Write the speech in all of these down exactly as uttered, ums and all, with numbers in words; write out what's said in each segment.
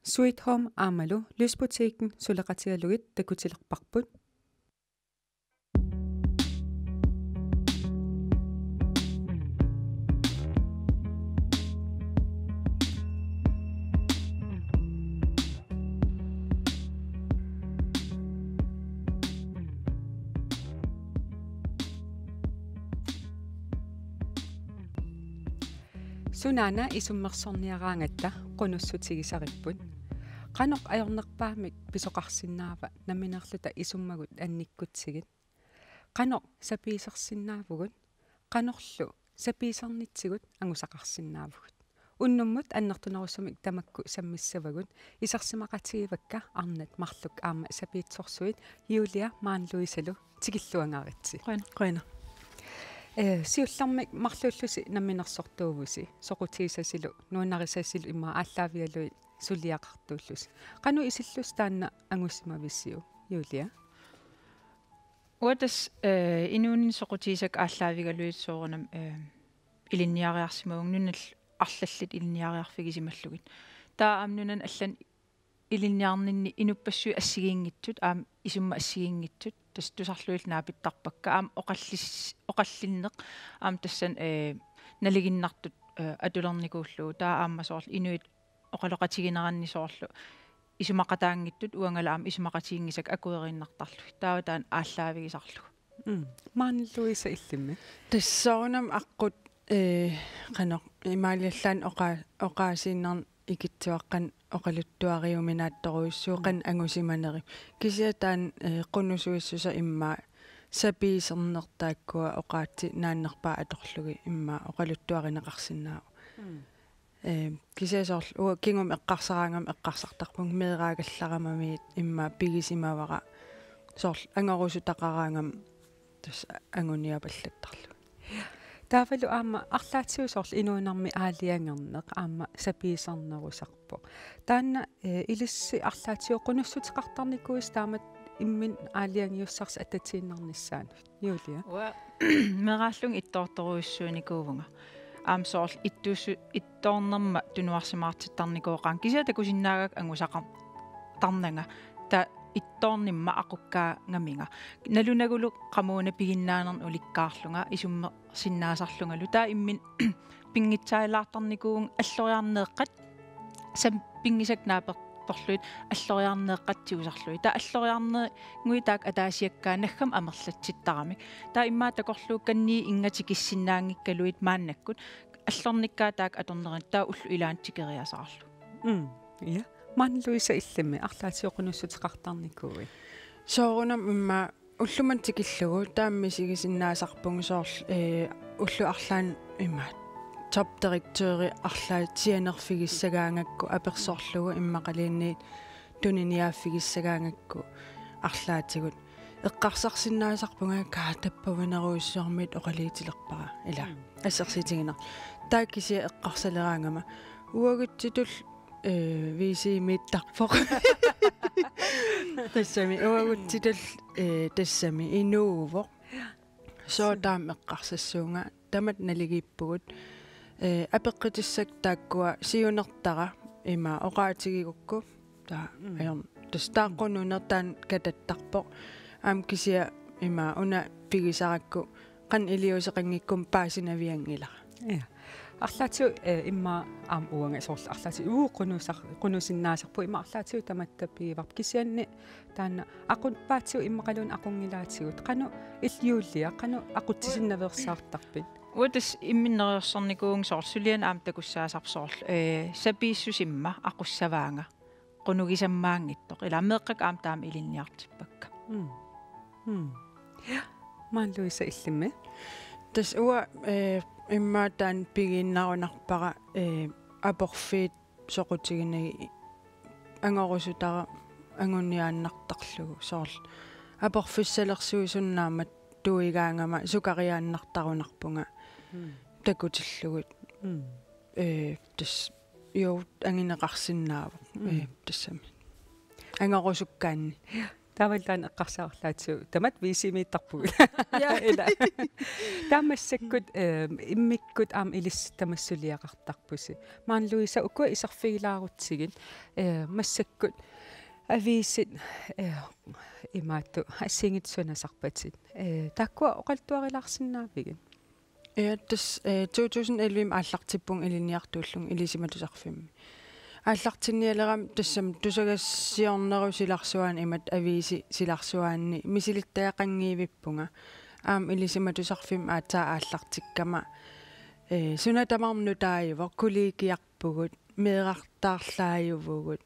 Sweet Home aammalu Lysbutikken suleqatigalugit takutilerparput. Sunaana isummersorniaraangatta qunussutigisaripput. Qanoq ajornerpaamik pisoqarsinnaava nammineerluta isummagut annikkutsigit? Qanoq sapiisersinnaavugut? Qanorlu sapiisernitsigut angusaqarsinnaavugut? Unnummut annertunerusumik tamakku sammissavagut, isersimaqatigivakka arnat marluk aamma sapiitsorsuit. Julia, Maren Louisalu, tikilluangaaritsi. Qujan-, qujanaq. Eh, siullermik marluullusi namminersortuuvusi, soqutigisasilu, nuannarisasilu immaqa aallaavigalugit suliaqartuullusi. Qanoq isillusi taanna angusimavisiuk, Julia? Uanga tassa, eh, inuuninni soqutigisakka aallaavigalugit soorunami, eh, ilinniariarsimavunga, nunallu arlallit ilinniariarfigisimallugit. Taava aamma nunani allani ilinniarninni inuppassuit assigiinngitsut, aamma isummat assigiinngitsut, tassa tusarlugillu naapittarpakka, aamma oqallis-, oqallinneq, aamma tassani, eh, nalinginnartut, eh, atulernikuullugu, taava aamma soorlu inuit oqaloqatigineranni soorlu isumaqataanngitsut uangalu aamma isumaqatiginngisakka akueriinnartarlugit. Taava taanna aallaavigisarlugu. Mm. Maren Louise, illimmi? Tassa soorunami aqqut, eh, qanoq, imaaliallaannaq oqa-, oqaasiinnarnik ikittuaqqat oqaluttuariuminaattorujussuuvoq qanoq angusimanerit. Kisianni taanna, eh, qunusuissuseq immaqa sapiiserneq taakkua oqaatsit naannerpaat atorlugit immaqa oqaluttuarineqarsinnaavoq. Mm. Eh, kisianni soorlu uanga kingumut eqqarsaraangama eqqarsartarpunga meeraagallarama immaqa pigisimavara soorlu angorusutaqaraangama tassa anguniapallattarlugu. Taavalu aamma arlaatigut soorlu inuunermi aalajangerneq aamma sapiisernerusarpoq. Taanna, eh, ilissi arlaatigut qunussuteqartarnikuuisi taamatut imminut aalajangiussarsi atatiinnarnissaanut? Julia. Uanga meeraallunga ittoortorujussuunikuuvunga. Aamma soorlu ittuussu-, ittoornerma tunuarsimaartittarnikuuvoq. Kisianni takusinnaagakku angusaqartarnanga. Taava ittoornerma aqukkaangaminga. Nalunagulu qamuuna piginnaanernik ulikkaarlunga isummersinnaasarlungalu. Taava imminut pinngitsaallaartarnikuuvunga alloriarneeqqat, sapinngisakka naapertorlugit alloriarneeqqat tigusarlugit. Taava alloriarneeqqat taakku ataasiakkaat naggam amerlatsittaramik. Taava immaqa takorluukkanniit ingatikissinnaanngikkaluit maannakkut allornikkaat taakku atorneranni taava ullut ilaanni tikeriasaarlugu. Mm, ja. Maren Louise, illimmi arlaatigut qunussuteqartarnikuuit? Soorunami immaqa ullumimut tikillugu taama misigisinnaasarpunga soorlu, eh, ullut arlaanni immaqa topdirektøri arlaat sianerfigissagaangakku apersorlugu immaqaluunniit tuniniaaffigissagaangakku arlaatigut. Eqqarsarsinnaasarpunga kaatappavinerujussuarmit oqaluutilerpara ila. Mm. Assersuutigineq. Taava kisianni eqqarsaleraangama uagutsitut, eh, V C-miittarpoq. Tassami uagutsitut, eh, tassami inuuvoq. Sooq taama eqqarsassuunga tamatta naligiippugut. Eh, apeqqutissakka taakkua siunertara ima oqaatigigukku. Taava, mm, ajorn-, tassa taava qununertaan katattarpoq. Aamma kisianni ima una pigisarakku qanoq iliuuseqanngikkummi paasinavianngilara. Ja. Arlaatigut, eh, immaqa aamma uanga soorlu arlaatigut uu qunusar-, qunusinnaasarput, immaqa arlaatigut tamatta pigivarput kisianni taanna aquppaatigut immaqaluunniit aqunngilaatigut. Qanoq il-, Julia, qanoq aqutsisinnaveersaartarpit? Uanga tassa imminut neriorsornikuuvunga soorlu suliani aamma takussaasarpoq soorlu, eh, sapiissusimma aqussavaanga. Qunugisammaanngitsoq. Ila meeqqakka aamma taama ilinniartippakka. Mm. Mm. Ja. Maren Louise, illimmi? Tassa uanga, eh, immaqa taanna pigiinnarunarpara, eh, aporfiit soqutiginagit angorusutara anguniaannartarlugu soorlu. Aporfissalersuisunnaammat tuigaangama sukariaannartarunarpunga. Mm. Takutillugit. Mm. Eh, tassa, jo, angineqarsinnaavoq. Mm. Eh, tassami. Angorusukkaanni. Ja. Taavalu taanna eqqarsarlaatigut. Tamatta viisimiittarpugut. Ja. Ila. Taava massakkut, eh, immikkut aamma ilissi tamassuliaqartarpusi. Maanna Louise ukua iserfigilaarutsigit, eh, massakkut aviisit, eh, imaattoq assigiinngitsut sunaasarpatit. Eh, taakkua oqaluttuarilaarsinnaavigit? Ja, tassa, eh, to tusind elleve aallartippunga ilinniartuullunga Ilisimatusarfimmi. Aallartinnialerama tassami tusagassiornerup silarsuaani imatut aviisi silarsuaanni misilittagaqanngivippunga. Aamma Ilisimatusarfimmi aatsaat aallartikkama, eh, suna tamarmi nutaajuvoq, kollegiarpugut, meerartaarlaajuvugut.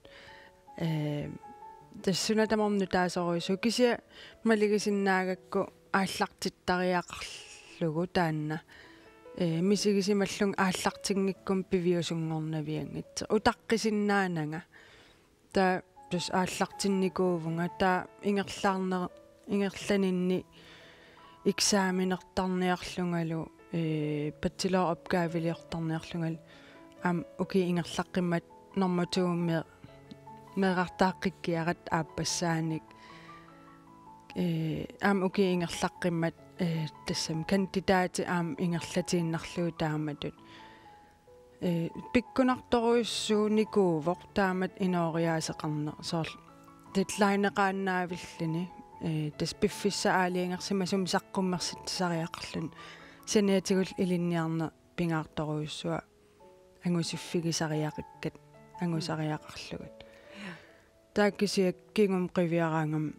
Eh, tassa suna tamarmi nutaasorujussuuvoq, kisianni maligisinnaagakku aallartittariaqarlugu taanna. Eh, misigisimallunga aallartinngikkummi piviusunngornavianngitsoq. Utaqqisinnaananga. Taava tassa aallartinnikuuvunga, taava ingerlaarner-, ingerlaninni eksamenertarniarlungalu, eh, bacheloropgaveliortarniarlungalu, aamma ukiup ingerlaqqimmat normu to-mi meerartaaqqikkiaratta aappassaanik, eh, aamma ukiup ingerlaqqimmat, eh, tassami kandidati aamma ingerlatiinnarlugu taamatut. Eh, pikkunartorujussuunikuuvoq taamatut inooriaaseqarneq. Soorlu deadlineqaannaavilluni, eh, tassa piffissaq aalajangersimasumik saqqummersitsisariaqarluni saniatigullu ilinniarneq pingaartorujussuaq angusiffigisariaqakkat angusariaqarlugit. Taava kisianni kingumut qiviaraangama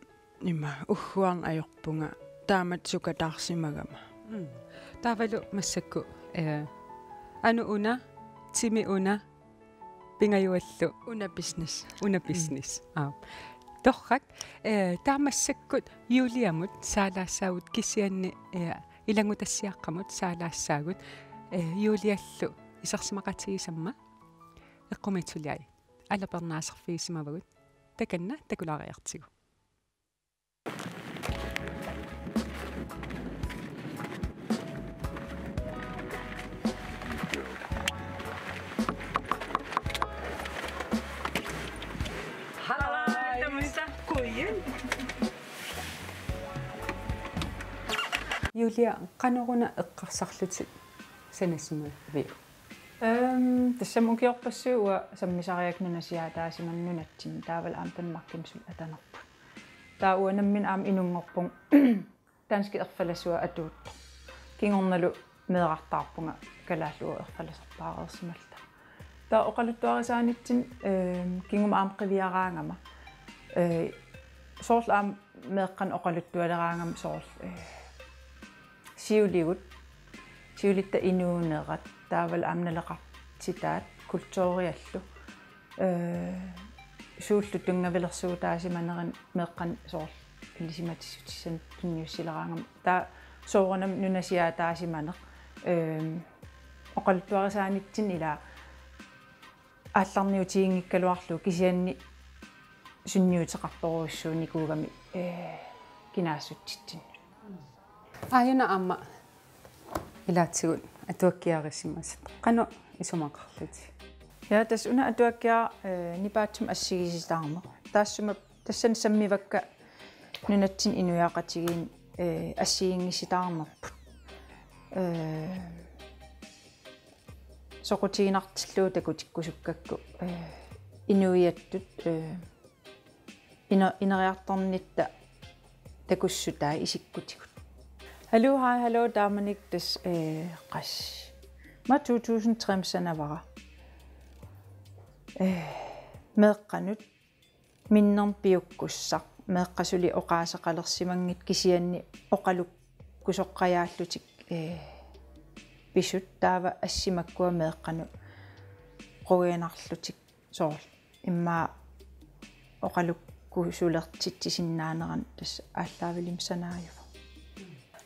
ima ugguarneq ajorpunga taamatut sukataarsimagama. Mm. Taavalu massakkut, eh, anu una, timi una, pingajuallu. Una business. Una business. Mm. Aa. Torrak, eh, taava massakkut Juliamut saalaassaagut kisianni, eh, ilanngutassiaqqamut saalaassaagut, eh, Juliallu isersimaqatigisamma eqqumiitsuliai. Aalapernaasarfigisimavagut. Takanna takulaariartigu. Halløj. Halløj, Tamita. Godhjem. Julia, qanoruna eqqarsarlutit sanasimaviuk? Ehm, tassami ukiorpassuit uanga sammisariakka nunasiaataasimanera nunatsinni, taavalu aamma Danmarkimi suli atanerput. Taava uanga nammineq aamma inunngorpunga danskit erfalasuat atuuttoq. Kingornalu meerartaarpunga kalaallit uagut erfalasartaareersimalluta. Taava oqaluttuarisaanitsinni, ehm, kingumut aamma qiviaraangama, eh, soorlu aamma meeqqanut oqaluttualeraangama soorlu, eh, siuligut, siulitta inuunerat, taavalu aamma naleqartitaat, kulturiallu, eh, suullu tunngavilersuutaasimaneranut meeqqanut soorlu ilisimatissutissanik tunniussileraangama. Taava soorunami nunasiaataasimaneq, eh, oqaluttuarisaanitsinni ila aallarniutiginngikkaluarlugu kisianni sunniuteqartorujussuunikuugami, eh, kinaassutsitsinnut. Aajuna aamma ilaatigut atuakkiarisimasat. Qanoq isumaqarlutit? Ja, tassa una atuakkiaq, eh, nipaatsumik assigiisitaarneq. Taassuma tassani sammivakka nunatsinni inuiaqatigiinni, eh, assigiinngisitaarnerput. Eh, soqutiginartillugu takutikkusukkakku, eh, inuiattut, eh, ino-, ineriartornitta takussutai isikkutigut. Hallo, hej, hallo, taamanikkut tassa, eh, qassit. Aamma to tusind tre-mi sanavara. Eh, meeqqanut minnermik piukkussaq, meeqqat suli oqaaseqalersimanngitsut kisianni oqalukkusoqqajaallutik, eh, pisut, taava assi makkua meeqqanut qujanarlutik soorlu immaqa oqalukkusulertitsisinnaaneranut tassa aallaavilimmi sanaajuvoq.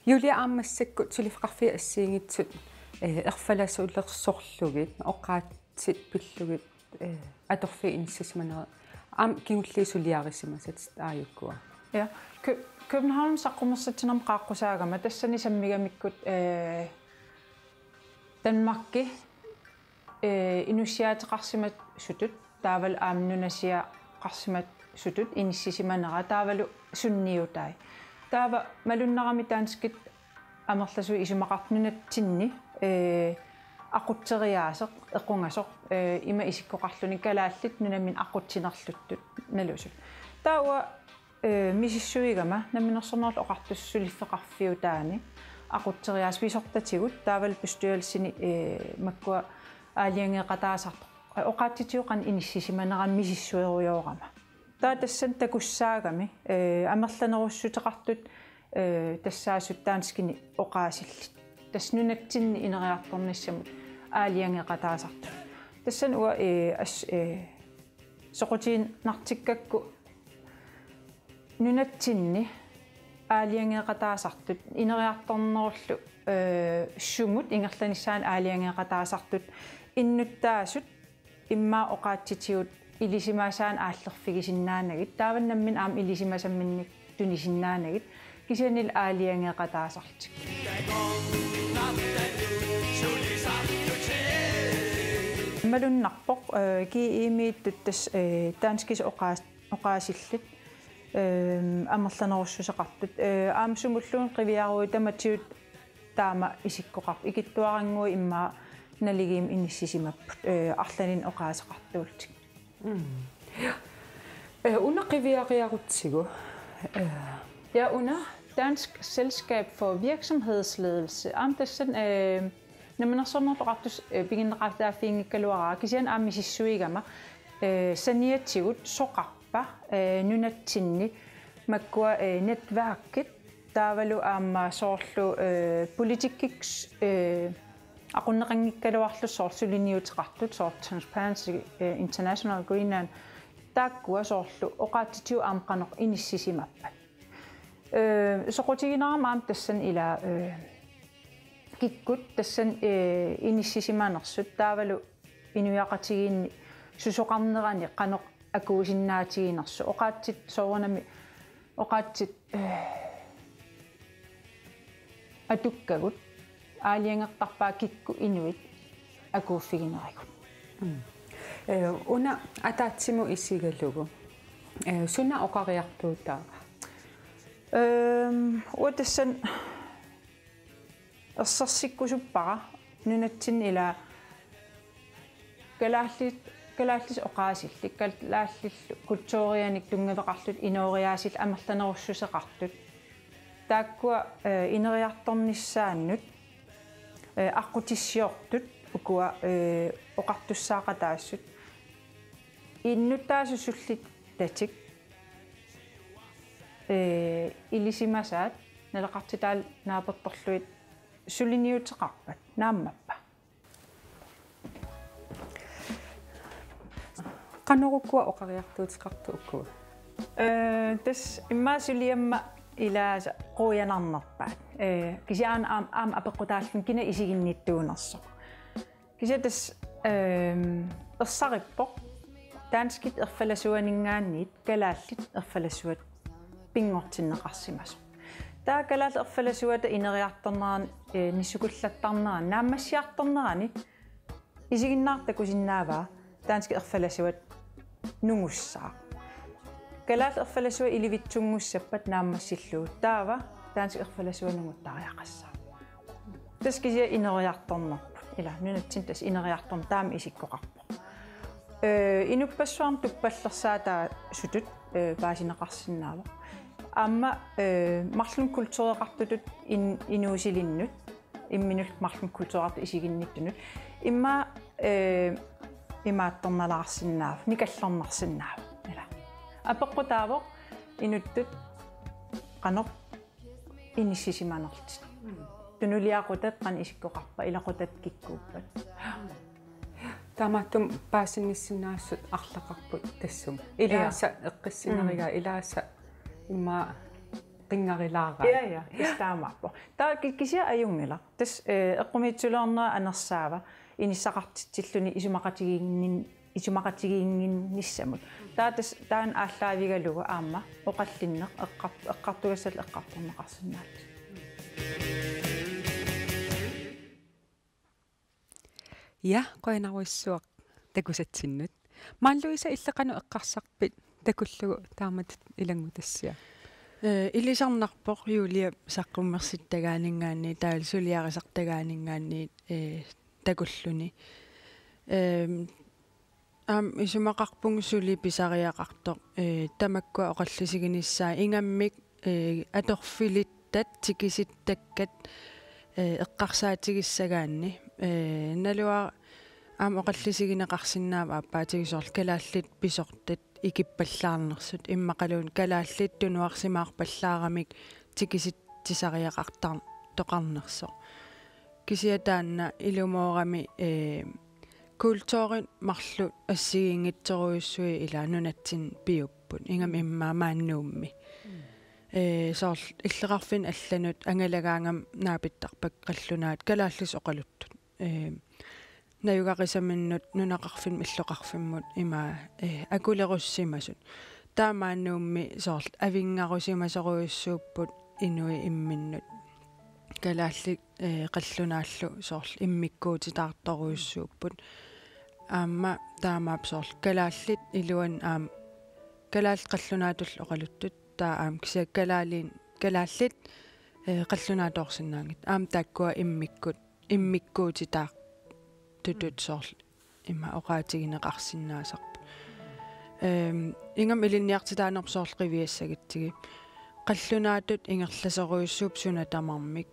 Julia, aamma massakkut suliffeqarfiit assigiinngitsut, eh, erfalasulersorlugit, oqaatsit pillugit, eh, atorfiit inissisimanerit aamma kingulliit suliarisimasatit aajukkua. Ja, Kø-, København saqqummersitsinermut qaaqqusaagama tassani sammigamikkut, eh, Danmarki, eh, inussiaateqarsimasutut taavalu aamma nunasiaqarsimat sutut inissisimanera taavalu sunniutai. Taava malunnarami danskit amerlasuut isumaqartut nunatsinni, ee, aqutseriaaseq, equngasoq, ee, ima isikkoqarluni kalaallit nunamminni aqutsinerluttut nalusut. Taava, ee, misissuigama Namminersornerullutik Oqartussat suliffeqarfiutaani aqutseriaaseq pisortatigut taavalu bestyrelsini, ee, makkua aalajangeeqataasartut, ee, oqaatsitigut qanoq inissisimanerat misissuerujoorama. Taava tassani takussaagami, ee, amerlanerussuteqartut, ee, tassaasut danskini oqaasillit. Tassa nunatsinni ineriartornissamut aalajangeeqataasartut. Tassani uanga, ee, as-, ee, soqutiginartikkakku nunatsinni aalajangeeqataasartut, ineriartornerullu, ee, sumut ingerlanissaanut aalajangeeqataasartut, innuttaasut immaqa oqaatsitigut ilisimasaanik aallerfigisinnaanagit, taava nammineq aamma ilisimasamminnik tunisinnaanagit, kisiannili aalajangeeqataasarlutik. Malunnarpoq, ee, G E-miittut tassa, ee, danskisut oqaas-, oqaasillit, ee, amerlanerussuseqartut, ee, aamma sumulluunniit qiviaruit tamatigut taama isikkoqarput. Ikittuarannguit immaqa naligiimmik inissisimapput, ee, arlalinnik oqaaseqartuullutik. Mm. Ee, una qiviariarutsigu. Ee. Ja, una Dansk Selskab for Virksomhedsledelse. Aamma tassani, ee, Namminersornerullutik Oqartussat, ee, piginneqartaaffiginngikkaluarpara, kisianni aamma misissuigama, ee, saniatigut soqarpa, ee, nunatsinni makkua, ee, netværkit taavalu aamma soorlu, ee, politikkikkut, ee, aqunneqanngikkaluarlutik soorlu suliniuteqartut, soorlu Transparency, ee, International Greenland, taakkua soorlu oqaatsitigut aamma qanoq inissisimappat. Ee, soqutiginarama aamma tassani ila, ee, kikkut tassani, ee, inissisimanersut taavalu inuiaqatigiinni susoqarnerani qanoq akuusinnaatiginersut. Oqaatsit soorunami, oqaatsit, ee, atukkagut aalajangertarpaat kikkut inuit akuuffiginerigut. Mm. Ee, una ataatsimut isigalugu, ee, suna oqariartuutaava? Ehm, uanga tassani ersersikkusuppara nunatsinni ila kalaallit, kalaallisut oqaasillit, kalaallillu kulturianik tunngaveqarlutik inooriaasillit amerlanerussuseqartut. Taakkua, ee, ineriartornissaannut, ee, aqqutissiortut ukua, ee, oqartussaaqataassut. Innuttaasut sullittatik, ee, ilisimasaat naleqartitaalu naapertorlugit suliniuteqarpat, naammappa? Qanoq ukua oqariartuuteqartut ukua? Ee, tassa immaqa suliamma ilaasa quianarnerpaat. Ee, kisianni aamma, aamma apeqqutaalluni kina isiginnittuunersoq. Kisianni tassa, ehm, ersarippoq danskit erfalasuaninngaanniit kalaallit erfalasuat pinngortinneqarsimasoq. Taava kalaallit erfalasuata ineriartornerani, eh, nissukullattarnerani, naammassiartornerani isiginnaartut takusinnaavaa danskit erfalasuat nungussaaq. Kalaallit erfalasuat ilivitsunngussappat naammassillugu, taava danskit erfalasuat nunguttariaqassaaq. Tassa kisianni ineriartornerput. Ila nunatsinni tassa ineriartorneq taama isikkoqarpoq. Ee, inuppassuarnut tuppallersaataasutut, ee, paasineqarsinnaavoq. Aamma, ee, marlunnik kultureqartutut in-, inuusilinnut, imminullu marlunnik kultureqartutut isiginnittunut. Immaqa, ee, imaattornalaarsinnaavoq, nikallornarsinnaavoq. Ila. Apeqqutaavoq inuttut qanoq inissisimanerlutik. Tunuliaqutaq qanoq isikkoqarpa, ilaqutaq kikkuuppat. Taamaattumik paasinnissinnaasut arlaqarput tassuma. Ilaasa eqqissinerigaa, mm, ilaasa immaqa qinngarilaaraat. Ja, ja, tassa taamaappoq. Taava ki-, kisianni ajunngilaq. Tassa, eh, eqqumiitsuliornera anersaava inissaqartitsilluni isumaqatigiinngin-, isumaqatigiinnginnissamut. Taava tassa taanna aallaavigalugu aamma oqallinneq eqqar-, eqqartugassallu eqqartorneqarsinnaallutik. Ja, qujanarujussuaq takusatsinnut. Maani Louise, illit qanoq eqqarsarpit takullugu taamatut ilanngutassiaq? Ee, ilisarnarpoq Julia saqqummersittagaaninngaanniit, taavalu suliarisartagaaninngaanniit, ee, takulluni. Ehm, aamma isumaqarpunga suli pisariaqartoq, ee, tamakkua oqallisiginissaat ingammik, ee, atorfilittat tikisittakkat, ee, eqqarsaatigissagaanni. Ee, naluara aamma oqallisigineqarsinnaavoq aappaatigut soorlu kalaallit pisortat ikippallaarnersut, immaqaluunniit kalaallit tunuarsimaarpallaaramik tikisitsisariaqartar-, toqarnersoq. Kisianni taanna ilumoorami, ee, kulturit marluk assigiinngitsorujussuit ilaa nunatsinni piupput, ingammik immaqa maani Nuummi. Mm. Ee, soorlu illoqarfinni allanut angalagaangama naapittarpakka qallunaatut kalaallisut oqaluttut. Ee, najugaqisaminnut nunaqarfimmut illoqarfimmut ima, ee, akulerussimasut. Taava maani Nuummi soorlu avinngarusimasorujussuupput inuit imminnut. Kalaallit, ee, qallunaallu soorlu immikkuutitaartorujussuupput. Aamma taamaappoq soorlu kalaallit iluanni aamma kalaallit qallunaatullu oqaluttut. Taava aamma kisianni kalaaliin-, kalaallit, ee, qallunaatoorsinnaanngitsut. Aamma taakkua immikkut, immikkuutitaartutut soorlu ima oqaatigineqarsinnaasarput. Ehm, ingammik ilinniartitaanerput soorlu qiviassagatsigit. Qallunaatut ingerlasorujussuupput suna tamarmik.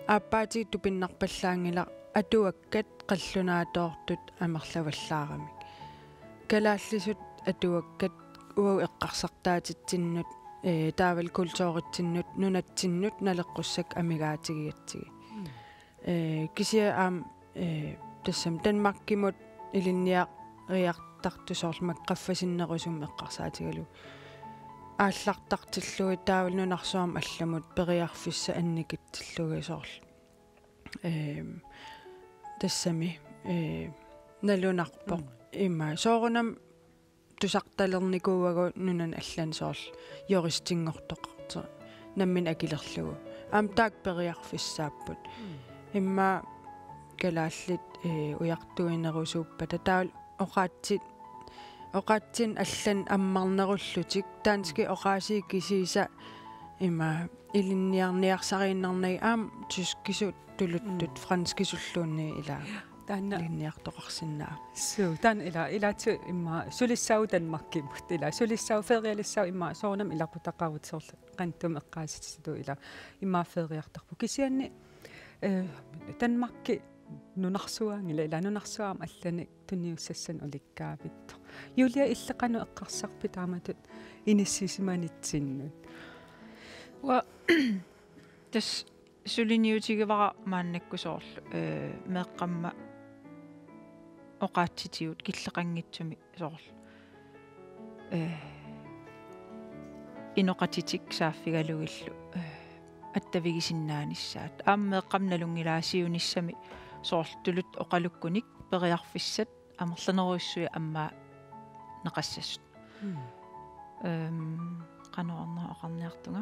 Aappaatigut tupinnarpallaanngilaq atuakkat qallunaatoortut amerlavallaaramik. Kalaallisut atuakkat uagut eqqarsartaatitsinnut, ee, taavalu kulturitsinnut, nunatsinnut naleqqussakka amigaatigigatsigit. Mm. Ee, kisianni aamma, ee, tassami Danmarkimut ilinniariartartut soorlu makku qaffasinnerusumik eqqarsaatigalugu. Aallartartillugit taavalu nunarsuarmi allamut periarfissat annikitsillugit soorlu. Ehm, tassami, ee, nalunarpoq. Mm. Ima soorunami tusartalernikuuagut nunani allani soorlu juristinngortoqartoq nammineq akilerlugu. Aamma taakku periarfissaapput. Mm. Immaqa kalaallit, ee, ujartuinerusuuppata taavalu oqaatsit, oqaatsit allat ammarnerullutik, danskit oqaasii kisiisa ima ilinniarniarsariinnarnagit aamma tyskisut tuluttut, mm, franskisulluunniit ilaa. Ja, taanna. Ilinniartoqarsinnaavoq. Suu, taanna ilaa, ilaatigut immaqa sulissaavoq Danmarkimut, ilaa, sulissaavoq ferialissaavoq immaqa soorunami ilaqutaqaruit soorlu qanittumik eqqaasitsisutut ilaa, immaqa feriartarpoq. Kisianni, eh, Danmarki nunarsuaanngilaq, ilaa, nunarsuarmi allanik tunniussassanik ulikkaavittoq. Julia, illit qanoq eqqarsarpit taamatut inissisimanitsinni? Uanga tassa suliniutigivara maannakkut soorlu, eh, meeqqamma oqaatsitigut killeqanngitsumik soorlu, eh, inoqatitik saaffigalugillu, eh, attavigisinnaanissaat. Aamma meeqqammi nalunngilaa siunissami soorlu tuluttut oqalukkunik periarfissat amerlanerujussuit ammaanneqassasut. Mm. Ehm, qanoq arnaq oqarniartunga.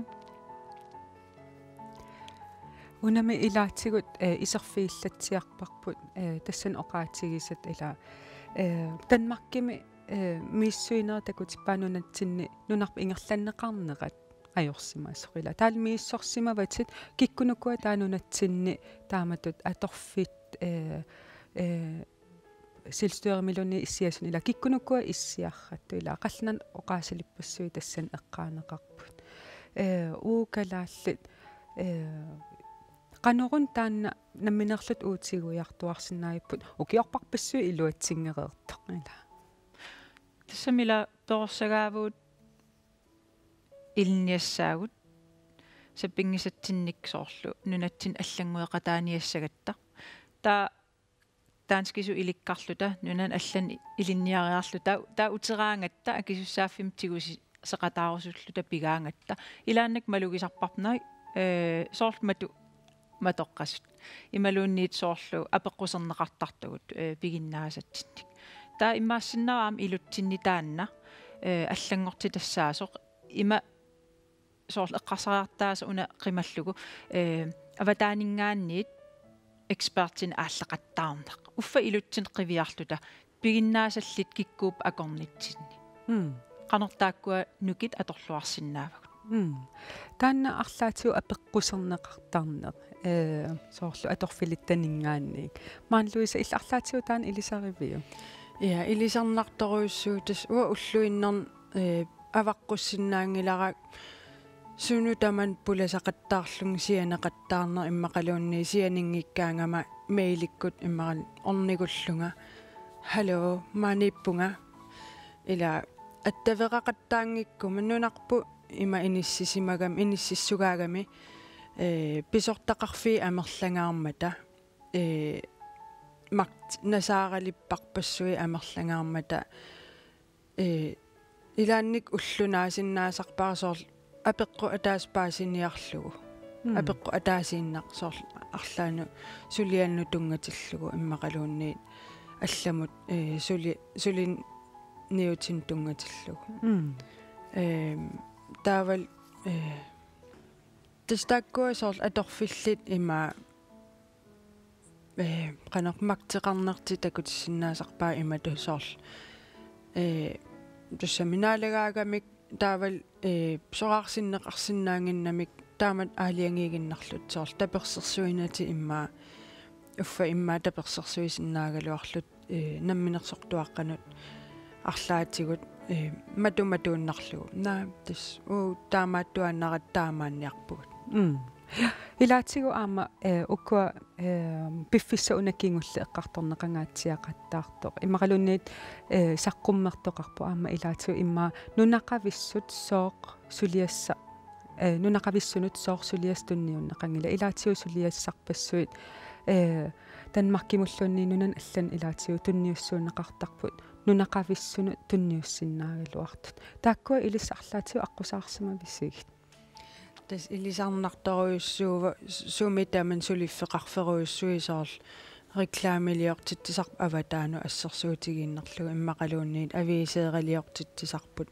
Unami ilaatigut, eh, iserfigillatsiarparput, eh, tassani oqaatigisat ilaa, eh, Danmarkimi, eh, misissuinerit takutippaa nunatsinni nunarput ingerlanneqarnerat ajorsimasoq ilaa. Taavalu misissorsimavatit kikkunuku taava nunatsinni taamatut atorfik, eh, eh, selvstyremiluunniit issiasuni ilaa kikkunuku issiarattut ilaa, qallunaanut oqaasilippassuit tassani eqqaaneqarput. Eh, uagut kalaallit, eh, qanoruna taanna nammineerluta uutiguiartuaarsinnaagipput, ukiorpassuit iluatsinngereertoq ilaa. Tassami ilaa perorsagaavugut ilinniassaagut sapinngisatsinnik soorlu nunatsinni allanngueqataaniassagatta. Taava danskisut ilikkarluta, nunani allani ilinniariarluta, taava uteraangatta akisussaaffimmik tigusi-, seqataarusulluta pigaangatta. Ilaannakkut malugisarparput naak, eh, soorlu matu-, matoqqasut. Imaluunniit soorlu apeqquserneqartartugut, eh, piginnaasatsinnik. Taava imaassinnaavoq aamma ilutsinni taanna, eh, allanngortitassaasoq ima soorlu eqqarsariartaaseq una qimallugu, eh, avataaninngaanniit ekspertinik aalleqattaarneq. Uffa ilutsinni qiviarluta piginnaasallit kikkuupput akornatsinni. Mm. qanoq taakkua nukit atorluarsinnaavagut. Mm. Taanna arlaatigut apeqquserneqartarneq, ee, soorlu atorfilittaninngaanniit. Maani Louise, illit arlaatigut taanna ilisariviuk? Ja, ilisarnartorujussuuvoq, tassa uanga ulluinnarni, ee, avaqqussinnaanngilara sunut tamanut pulasaqattaarlunga sianeqattaarneq immaqaluunniit sianinngikkaangama mailikkut immaqaluunniit ornigullunga: "Hallo, maaniippunga." Ila attaveqaqattaanngikkuma nunarput ima inissisimagami, inississugaagami, ee, pisortaqarfiit amerlangaarmata, ee, magt-, nasaaralipparpassuit amerlangaarmata, ee, ilaanni ullunaasinnaasarpara soorlu apeqqut ataaseq paasiniarlugu. Mm. Apeqqut ataasiinnaq soorlu arlaannut suliannut tunngatillugu immaqaluunniit allamut, ee, suli-, suliniutinut tunngatillugu. Mm. Eem, taavalu, ee, tassa taakkua soorlu atorfillit ima, ee, qanoq magteqarnertik takutissinnaasarpaat imatut soorlu, ee, tassami naalagaagamik taavalu, ee, soraarsinneqarsinnaannginnamik taamatut aalajangiiginnarlutik soorlu tapersersuinatik immaqa uffa immaqa tapersersuisinnaagaluarlutik, ee, namminersortuaqqanut arlaatigut, ee, matumatuinnarlugu. Naa, tassa uagut taamaattuaannaratta taamaanniarpugut. Mm. Ilaatigut aamma, ee, ukua, ee, piffissap una kingulleq eqqartorneqangaatsiaqattaartoq. Immaqaluunniit, ee, saqqummertoqarpoq aamma ilaatigut immaqa nunaqavissut sooq suliassa-, ee, nunaqavissunut sooq suliassaq tunniunneqanngilaq. Ilaatigut suliassarpassuit, ee, Danmarkimulluunniit nunanut allanut ilaatigut tunniussuunneqartarput nunaqavissunut tunniussinnaagaluartut. Taakkua ilissi arlaatigut aqqusaarsimavisigit? Tassa ilisarnartorujussuuvoq, s-, sumi tamanna suliffeqarferujussuit soorlu reklameliortitsisarput avataanut assersuutigiinnarlugu immaqaluunniit aviiseeraliortitsisarput.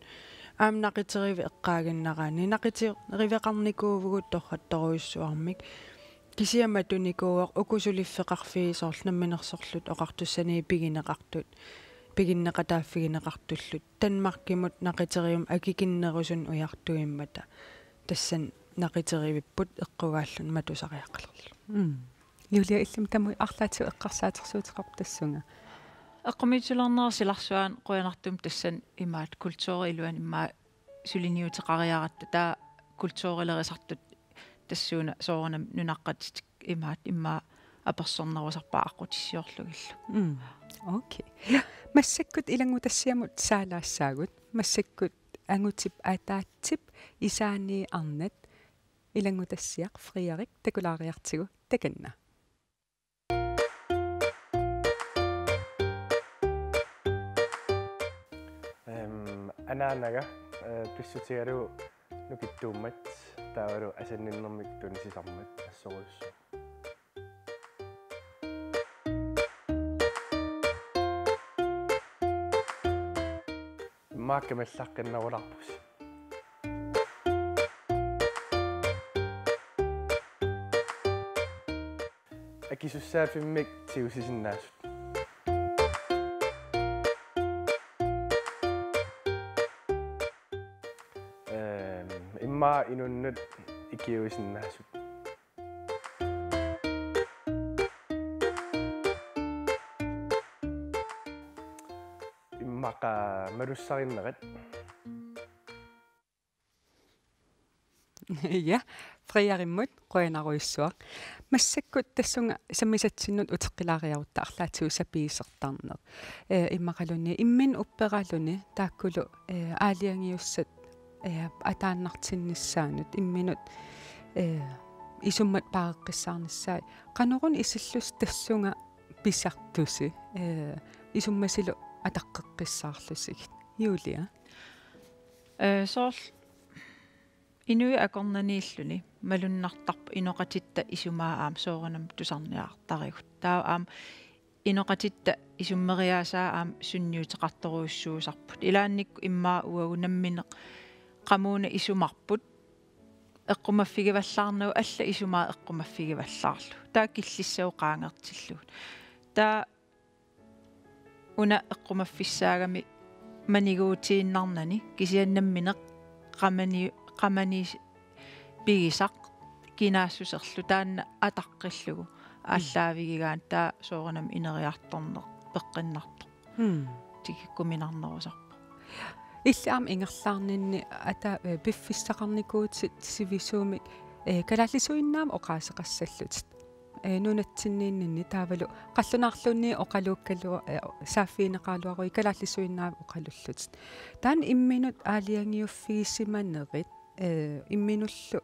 Aamma naqiteriviit eqqaaginnaraanni naqiteriveqarnikuuvugut torrattorujussuarmik. Kisianni matunikuuvoq uku suliffeqarfiit soorlu Namminersorlutik Oqartussaniit pigineqartut, piginneqataaffigineqartullu Danmarkimut naqiterivimmut akikinnerusunut ujartuimmata. Tassani naqiterivipput eqqugaalluni matusariaqalerlugu. Mm. Julia, illimmi tamanna arlaatigut eqqarsaatersuuteqarpa tassunga? Eqqumiitsuliornerup silarsuani qujanartumik tassani imaattoq kulturi iluani immaqa suliniuteqariaratta, taava kulturilerisartut tassuuna soorunami nunaqqatitik imaattoq immaqa apersornerusarpaat aqqutissiorlugillu. Mm. Okay. Ja, massakkut ilanngutassiamut saalaassaagut. Massakkut angutip ataatsip isaani arnat ilanngutassiaq Frederik takulaariartigu, takanna. Ehm, anaanaga, eh, pissutigalugu nukittuummat taavalu asanninnermik tunisisarmat assorujussuaq. Immaqa kamallaqqinnerulaarpusi. Akisussaaffimmik tigusisinnaasut. Ehm, immaqa inunnut ikiuisinnaasut. Immaqa malussarinnerat. Ja, Frederimmut qujanarujussuaq. Massakkut tassunga sammisatsinnut uteqqilaariarutta arlaatigut sapiisertarneq. Eh, immaqaluunniit imminut upperaluni taakkulu, eh, aalajangiussat, eh, ataannartinnissaannut imminut, eh, isummat paareqqissaarnissaat. Qanoruna isillusi tassunga pisartusi, eh, isummasilu ataqqeqqissaarlusigit? Julia? Eh, soorlu inuit akornanniilluni malunnartarpoq inoqatitta isumaa aamma soorunami tusarniartarigut. Taava aamma inoqatitta isummeriaasaa aamma sunniuteqartorujussuusarput. Ilaannikkut immaqa uagut nammineq qamuuna isumarput eqqumaffigivallaarnagu alla isumaa eqqumaffigivallaarlugu. Taava killissavut qaangertillugu. Taava una eqqumaffissaagami maniguutiinnarnani kisianni nammineq qamani-, qamani pigisaq kinaassuserlu taanna ataqqillugu aallaavigigaanni taava soorunami ineriartorneq peqqinnartoq. Mm. Tikikkuminarnerusarpoq. Illit aamma ingerlaarninni ata-, eh, piffissaqarnikuutit sivisuumik, eh, kalaallisuinnaamik oqaaseqassallutit. Eh, nunatsinniinninni taavalu qallunaarluunniit oqaluukkalu-, eh, saaffigineqaraluaruit kalaallisuinnaavik oqalullutit. Taanna imminut aalajangiuffigisimanerit, eh, imminullu,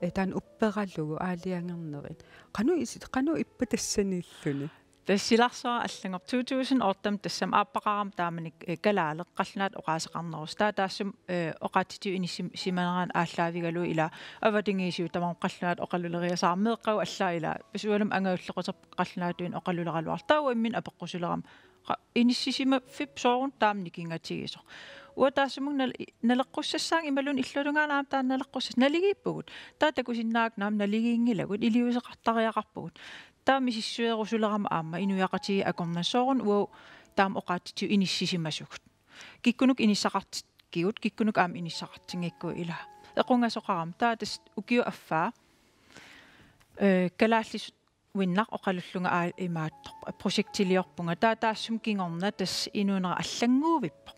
eh, taanna upperalugu aalajangernerit. Qanoq isi-, qanoq ippa tassaniilluni? Tassa silarsuaq allannguvoq to tusind otte tassami aappaqarami taamani, eh, kalaaleq qallunaatut oqaaseqarnerusoq. Taava taassuma, eh, oqaatsitigut inissisimanerani aallaavigalugu ilaa avatangiisigut tamarmik qallunaatut oqaluleriasaarput meeqqagut allaat ilaa. Pisualum angajulleq uterpoq qallunaatuinnaq oqaluleraluarluta. Taava imminut apeqqusilerama. Qa-, inissisimaffipput soorunami taama nikingatigisoq. Uanga taassumunnga nal-, naleqqussassaanga imaluunniit illuatungaanut aamma taanna naleqqussas-, naligiippugut. Taava takusinnaavat aamma naligiinngilagut, iliuuseqartariaqarpugut. Taava misissuerusulerama aamma inuiaqatigiit akornanni soorunami uagut taama oqaatsitigut inissisimasugut. Kikkunuku inissaqartikkigut, kikkunuku aamma inissaqartinngikkuit ilaa. Equngasoqarama taava tassa ukiup affaa, eh, kalaallisuinnaq oqalullunga aa imaattoq, projektiliorpunga. Taava taassuma kingorna tassa inuunera allannguuvippoq.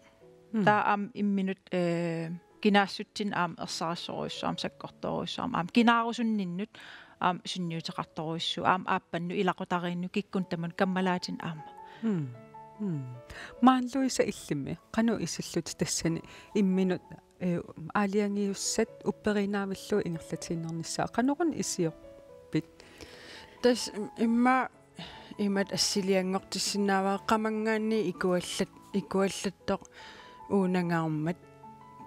Mm. Taava aamma imminut, eh, kinaassutsinni aamma ersarissorujussuuvoq, aamma sakkortoorujussuuvoq, aamma kinaarusunninnut aamma sunniuteqartorujussuuvoq, aamma aappannut ilaqutariinnut kikkunnut tamanut kammalaatinnut aamma. Mm. Mm. Maani Louise, illimmi qanoq isillutit tassani imminut, eh, aalajangiussat upperiinnavillugu ingerlatiinnarnissaa, qanoruna isiorpit? Tassa im-, immaqa imatut assilianngortissinnaavara qamanngaanniit ikuallat-, ikuallattoq uunangaarmat,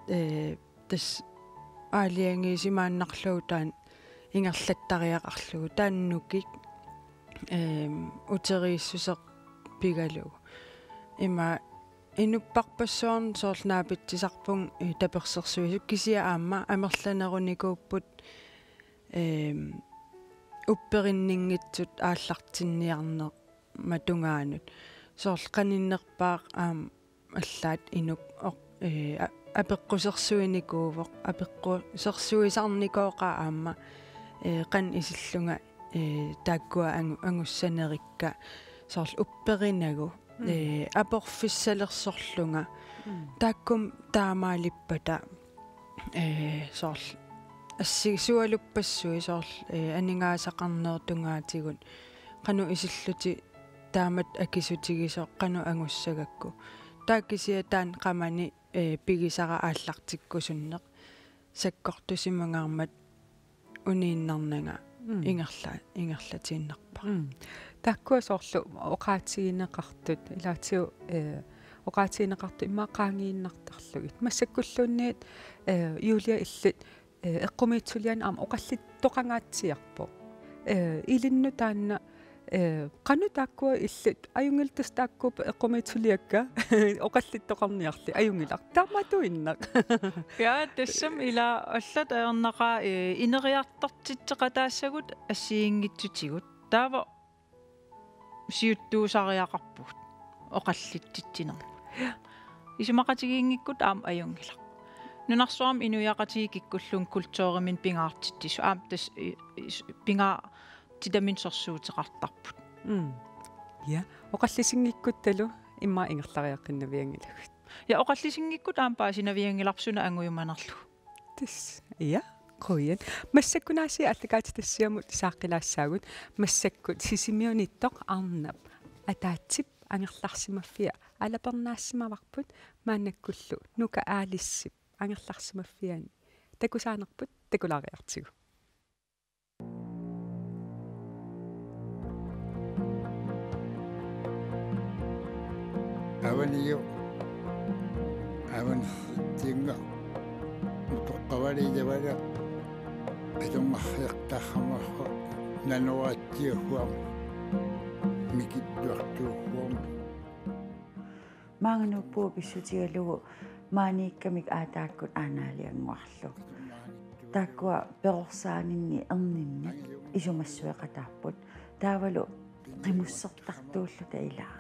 eh, tassa aalajangiisimaannarlugu taanna ingerlattariaqarlugu taanna nukik, ehm, uteriissuseq pigalugu. Ima inupparpassuarni soorlu naapitsisarpunga, eh, tapersersuisut kisianni aamma amerlanerunikuupput, ehm, upperinninngitsut aallartinniarnerma tungaanut. Soorlu qaninnerpaaq aamma allaat inuk oq-, eh, a-, apeqqusersuinikuuvoq, apeqqusersuisarnikooqaaq aamma, eh, qanoq isillunga, eh, taakkua angu-, angussanerikka soorlu upperinagu, mm, eh, aporfissalersorlunga. Mm. Taakkuma taamaalippata, eh, soorlu assigisualuppassuit soorlu, eh, aningaasaqarnerup tungaatigut qanoq isillutit taamatut akisutigisoq qanoq angussagakku. Taava kisianni taanna qamani, eh, pigisara aallartikkusunneq sakkortusimangaarmat uniinnarnanga, mm, ingerla-, ingerlatiinnarpara. Mm. Taakkua soorlu oqaatigineqartut, ilaatigut, eh, oqaatigineqartut immaqa qaangiinnartarlugit. Massakkulluunniit, eh, Julia, illit, eh, eqqumiitsuliani aamma oqallittoqangaatsiarpoq. Eh, ilinnut taanna, eh, qanoq taakkua illit, ajunngilaq tassa taakkuupput eqqumiitsuliakka oqallittoqarniarli, ajunngilaq. Taamaattuinnaq. Ja, tassami ila allat ajornaqaaq, eh, ineriartortitseqataassagut assigiinngitsutigut. Taava siuttuusariaqarpugut oqallitsitsinermut. Isumaqatigiinngikkutta aamma ajunngilaq. Nunarsuarmi inuiaqatigiit kikkulluunniit kulturiminnut pingaartitsissut aamma tassa i-, i-, pingaartitaminnut sorsuuteqartarput. Mm. Ja, oqallisinngikkuttalu immaqa ingerlariaqqinnavianngilagut. Ja, oqallisinngikkuttalu aamma paasinavianngilarput suna angujumanerlugu. Tassa. Ja, qujan. Massakkut aasiit aallakaatitassiamut saaqqilaassaagut. Massakkut Sisimiunittoq arnap ataatsip angerlarsimaffia alapernaarsimavarput, maannakkullu Nuka Alicep angerlarsimaffiani takusaanerput, takulaariartigu. Avaniu, avanitsinga utoqqavaliilavara, atunngarsiartaarsimavarput, nanoraatsiaguam, mikittuartuuguam. Maanga Nuup Puua pissutigalugu maaniikkamik aataakkut aanaaliannguarlu. Taakkua perorsaaninni erninni isumassueqataapput. Taavalu qimussertartuulluta ilaa.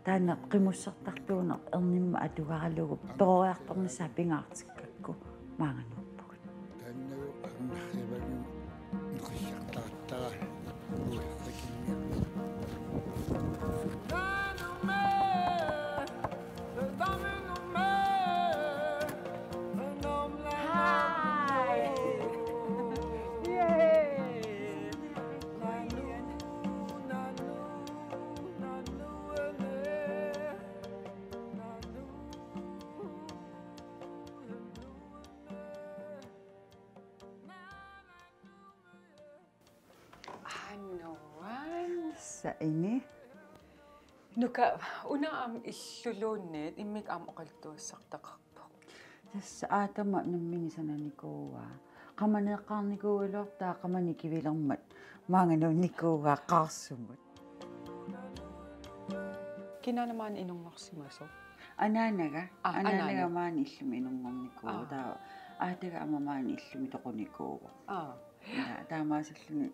Taanna qimussertartuuneq ernimma atugaralugu peroriartornissaa pingaartikkakku maanga nuuppugut. Taannalu arnarrivalu neqissartarattara uerrikinniarlugu. Anuan. Saini. Nuka, una aamma illuluunniit immikkut aamma oqaluttuassartaqarpoq. Tassa aatama nammineq sananikuuaa. Qamaneeqqaarnikuugaluartaa qamani kivilermat maanga nuunnikuuaa qaarsumut. Kinaana maani inunngorsimasoq? Anaanaga. Aa, anaanaga, anaanaga. Maani illumi inunngornikuuvoq. Aa. Taava aataga aamma maani illumi toqunikuuvoq. Aa. Taa-, taamaasilluni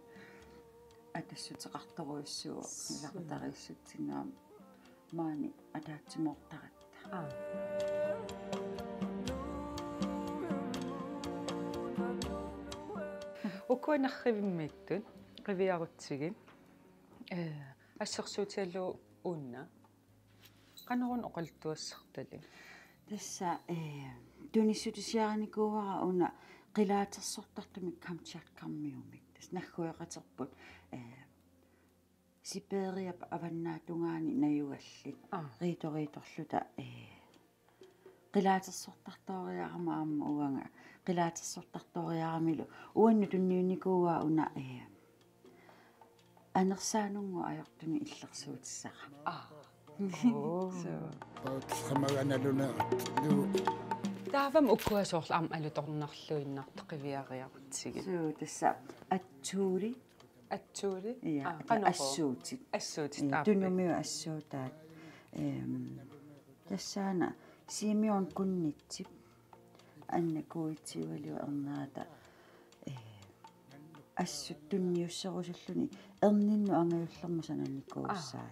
atassuteqartorujussuuvoq. Suu. Ilaqutariissutsinni aamma maani ataatsimoortaratta. Aa. Ukua nerrivimmiittut qiviarutsigit, ee, assersuutigalugu una. Qanoruna oqaluttuassartalik? Tassa, ee, tunissutisiarinikuuara una qilaatersortartumik Kamchatkarmiumik. Tassa naggueqaterput, ee, Sibiriap avannaatungaani najugallit. Aa. Riitoriitorluta, ee, qilaatersortartooriarama aamma uanga qilaatersortartooriaramilu uannut tunniunnikuuaa una, ee, anersaanunngooq ajortunik illersuutissara. Aa. Oo. Suu. Pautsamaganalunerat. Taavami ukua soorlu aamma alutornarluinnartoq qiviariarutsigit. Suu, tassa atsuuli. Atsuuli? Ja, aa, qanoq? Assuutit. Assuutit, ja, aappi. Tunumiut assuutaat. Ehm, tassaana Simeon Kunnitsip annakuuitsiugalugu ernerata, ee, assut tunniusserusulluni erninnut angajullermik sananikuusai. Aa.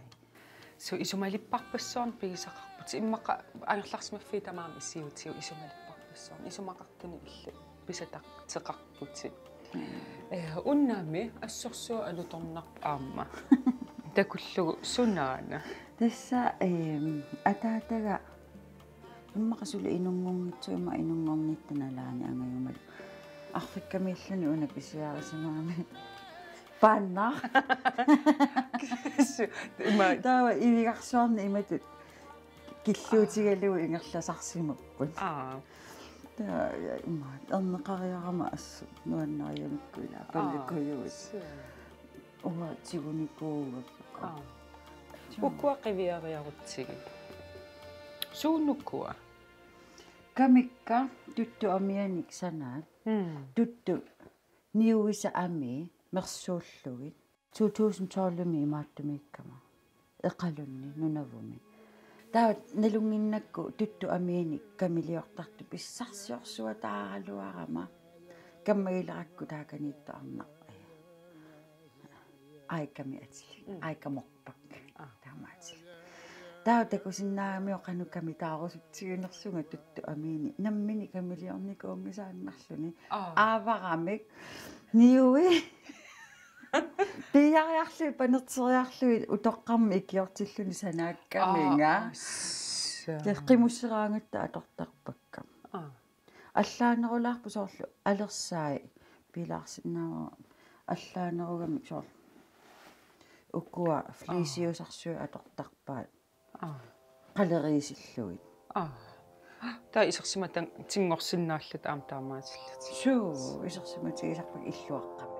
Suu, isumalipparpassuarnik pigisaqarputit. Immaqa angerlarsimaffiit tamaasa issiutigu isumalipparpassuarnik. Isumaqartunik illit pisataqteqarputit. Mm. Ee, unnami assorsuaq alutornarpoq aamma. Takullugu sunaana? Tassa, ehm, ataataga immaqa suli inunngornitsoq, immaqa inunngornitta nalaani angajumalu. Afrikamiilluni una pisiarisimagami. Paannaaq. Ima. Taava ivigarsuarni imatut killuutigalugu ingerlasarsimapput. Aa. Taava ima erneqariarama assut nuannarigamikku ila. Aa. Pallukujuit. Suu. Uanga tigunikuugakku. Aa. Suu. Ukua qiviariarutsigit. Suunukua? Kamikka tuttut amianik sanaat. Mm. Tuttut niuisa amii mersuullugit. To tusind tolvimi imaattumiikkama. Eqalunni nunavummi. Taava nalunnginnakku tuttut amianik kamiliortartut pissarsiorsuataaraluarama. Kammagilerakku taakaniittoq arnaq. Aikami atilik. Mm. Aikamorpak. Aa. Taamaatilik. Taava takusinnaagamiuk qanoq kamitaarusutsiginersunga tuttut amiinik. Nammineq kamiliornikuunngisaannarluni. Aa. Aavaramik. Niui. Piiariarlugit, panerteriarlugit utoqqarmik ikiortilluni sanaakkaminga. Aa, assa. Tassa qimusseraangatta atortarpakka. Aa. Allaanerulaarpoq soorlu alersai piilaarsinnaavara allaanerugamik soorlu ukua fleeciusarsuit atortarpaat. Aa. Qaleriisillugit. Aa. Taava isersimatinngorsinnaalluta aamma taamaasillutik. Suu, isersimatigisarpakka illuaqqamik.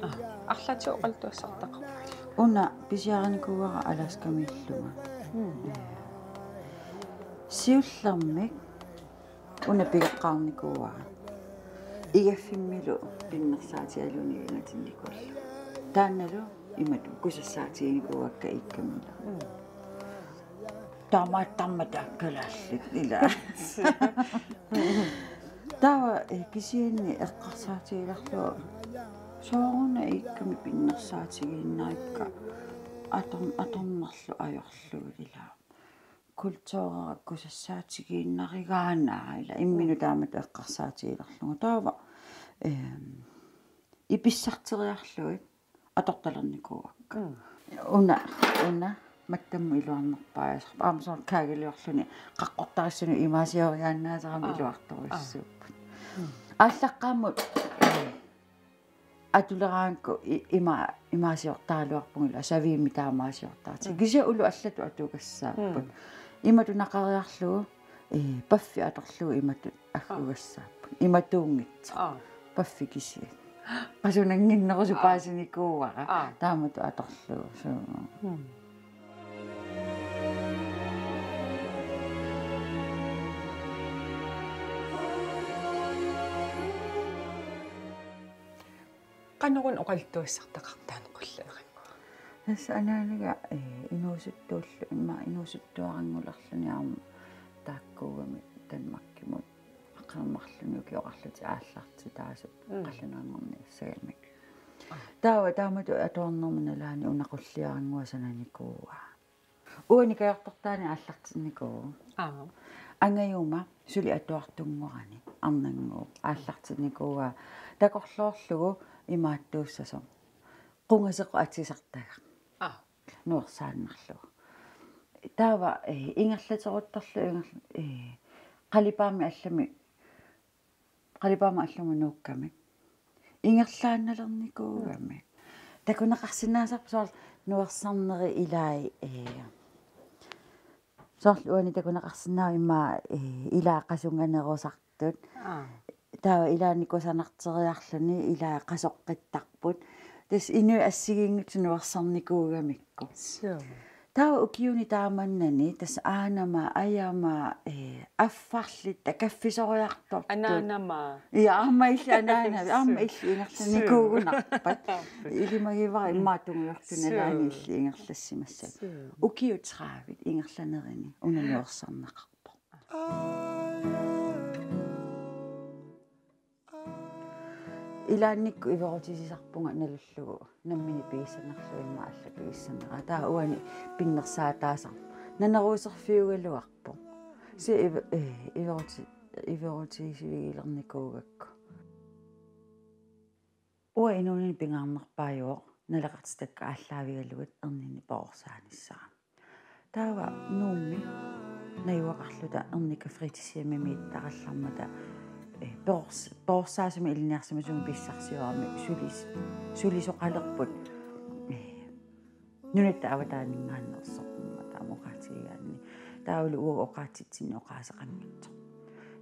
Aa, arlaatigut oqaluttuassartaqarputit. Una pisiarinikuuara Alaskamiillunga. Mm. Siullermik una pigeqqaarnikuuara. Igaffimmilu pinnersaatigalugu nilingatinnikuullugu. Taannalu Imatut kusassaatiginikuuakka iikkamila. Taamaattarmata kalaallit ila. Taava, eh, kisianni eqqarsaatigilerlugu sooruna iikkami pinnersaatigiinnarikka atorn-, atornerlu ajorlugu ila. Kulturera kusassaatigiinnarigaanaa ila imminut taamatut eqqarsaatigilerlugu. Taava, ehm, ipissarteriarlugit atortalernikuuakka. Mm. Una, una, mattammut iluarnerpaajasarpoq. Aamma soorlu kaagiliorluni qaqqortarissunut imaasioriaannaasarami. Aa. Iluartorujussuupput. Aa. Mm. Aallaqqaammut atuleraangakku i-, ima-, imaasiortaraluarpugut ila saviimmi taamaasiortartut. Mm. Kisianni ullut allatut atugassaapput. Mm. Imatut naqariarlugu, eh, paffi atorlugu imatut aggugassaapput. Aa. Imatuunngitsoq. Aa. Paffi kisiat. Qasunannginnerusoq. Aa. Paasinikuuara. Aa. Taamatut atorlugu. Suu. Mm. Qanoruna oqaluttuassartaqartoq taanna qulleerannguaq? Tassa anaanaga, eh, inuusuttuullu, immaqa inuusuttuaranngulerluni aamma taakkuugamik Danmarkimut aqagu marlunnik ukioqarlutik aallartitaasut. Mm. Qallunaat anguniassagamik. Aa. Taava taamatut atuarnerma nalaani una qulliarannguaq sananikuuaa. Uani kajortortaani aallartinnikuuvugut. Aa. Angajuma suli atuartunngorani arnannguup aallartinnikuuaa takorloorlugu imaattuussasoq. Qungaseqoq atisartagaq. Aa. Nuersaannarlugu. Taava, eh, ingerlateruttorlugu inger-, eh, qalipaammik allamik qalipaammik allamut nuukkamik. Ingerlaannalernikuugamik. Takuneqarsinnaasarpoq soorlu nuersarneri ilai, eh, soorlu uani takuneqarsinnaavoq immaqa, eh, ilai qasunganerusartut. Aa. Taava ilaanni kusanarteriarluni ilai qasoqqittarput. Tassa inuit assigiinngitsut nuersarnikuugamikku. Suu. Taava ukiuni taamannani tassa aanama, ajama, eh, affarlitta kaffisoriartortut. Anaanama. Ja, aamma illit anaana, aamma illit ingerlanikuugunarpat. Suu. Ilimagivara immaqa tungujortunik nalaani illit ingerlassimassagit. Suu. Ukiut tredive ingerlanerini una nuersarneqarpoq. Ilaannikkut iverutisisarpunga nalullugu nammineq pigissanerlugu immaqa allat pigissannera. Taava uani pinnersaataasarpoq. Naneruuserfiugaluarpoq. Kisianni ive-, eh, iveruti-, iverutisivigilernikuugakku. Uanga inuunini pingaarnerpaajuvoq naleqartitakka aallaavigalugit erninni perorsaanissara. Taava Nuummi najugaqarluta Ernikka fritidshjemimiittarallarmata, eh, perors-, perorsaasumik ilinniarsimasumik pissarsiorami sulis-, sulisoqalerput, eh, nunatta avataaninngaanneersoq aamma taama oqaatigigaanni. Taavalu uagut oqaatsitsinni oqaaseqanngitsoq.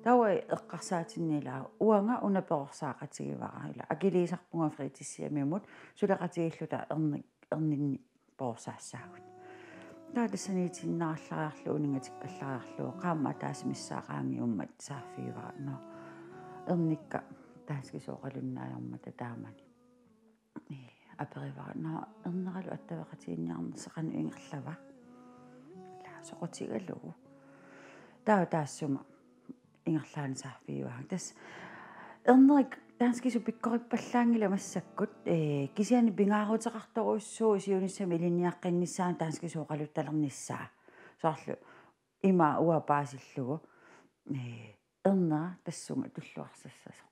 Taava eqqarsaatinni ila uanga una perorsaaqatigivara ila akiliisarpunga fritidshjemimut suleqatigiilluta ernik-, erninni perorsaassaagut. Taava tassaniitiinnarallariarlugu uninngatikkallariarlugu qaammat ataaseq missaa qaangiummat saaffigivara, nå, Ernikka danskisut oqalunnaajormata taamani. Ee, aperivara, nå, Erneralu attaveqatigiinniarnersoq qanoq ingerlava? Ila soqutigalugu. Taava taassuma ingerlaannaq saaffigivaanga. Tassa Ernerik danskisut pikkorippallaanngilaq massakkut, ee, kisianni pingaaruteqartorujussuuvoq siunissami ilinniaqqinnissaanut danskisut oqaluttalernissaa. Soorlu ima uanga paasillugu, ee, Ernera tassunga tulluarsassasoq.